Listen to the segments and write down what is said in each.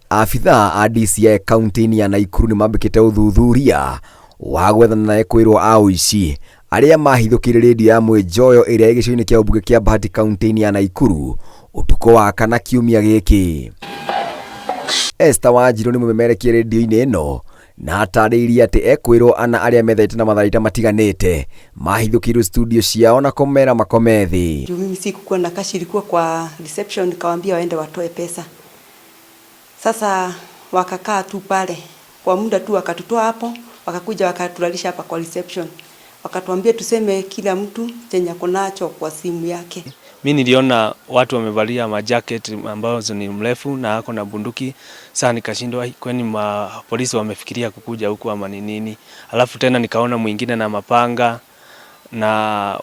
Abithaa a DCI kaunti-inĩ ya Naikuru nĩ mambĩkĩte ũthuthuria wa gwethana na ekwĩrwo a ũici arĩa mahithũkĩire rĩndiũ ya Mwĩnjoyo ĩrĩa ĩ gĩcigo-inĩ kĩa ũmbunge kĩa Bahati kaunti-inĩ ya Naikuru ũtukũ wa kana kiumia gĩkĩ. Esther Wanjiru nĩ mũmemerekia rĩndiũ-inĩ ĩno na atarĩirie atĩ ekwĩrwo ana arĩa methaite na matharaita matiganĩte mahithũkĩirwo studio ciao na kũmera makome thĩ. Juu mimi sikukuwa na cash, ilikuwa kwa reception, nikawaambia waende watoe pesa. Sasa wakakaa tu pale kwa muda tu, wakatutoa hapo, wakakuja wakatulalisha hapa kwa reception, wakatuambia tuseme kila mtu chenye ako nacho kwa simu yake. Mi niliona watu wamevalia majacket ambazo ni mrefu na ako na bunduki. Sasa nikashindwa, kwani ma polisi wamefikiria kukuja huku ama ni nini? Alafu tena nikaona mwingine na mapanga na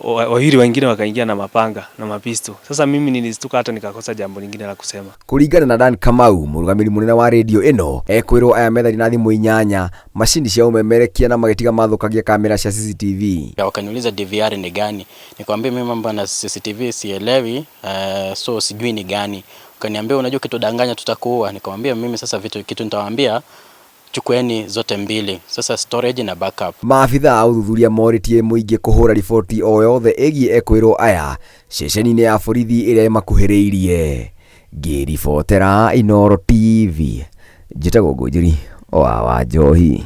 wawili wengine wakaingia na mapanga na mapisto. Sasa mimi nilistuka hata nikakosa jambo lingine la kusema. Kũringana na Dan Kamau, mũrũgamĩrĩri mũnene wa rĩndiũ ĩno, ekwĩrwo aya methari na thimũ inyanya, macini cia ũmemerekia na magĩtiga mathũkagia kamera cia CCTV. Wakaniuliza DVR ni gani, nikamwambia mimi mambo na CCTV sielewi, so sijui ni gani. Wakaniambia unajua ukitudanganya tutakuua. Nikamwambia mimi sasa vitu kitu nitawaambia, chukueni zote mbili, sasa storage na backup. Maabithaa a ũthuthuria morĩtie mũingĩ kũhũra riboti o yothe ĩgiĩ ekwĩrwo aya ceceni-inĩ ya borithi ĩrĩa ĩmakuhĩrĩirie. Ngĩribotera Inooro TV, njĩtagwo Ngũnjiri wa Wanjohi.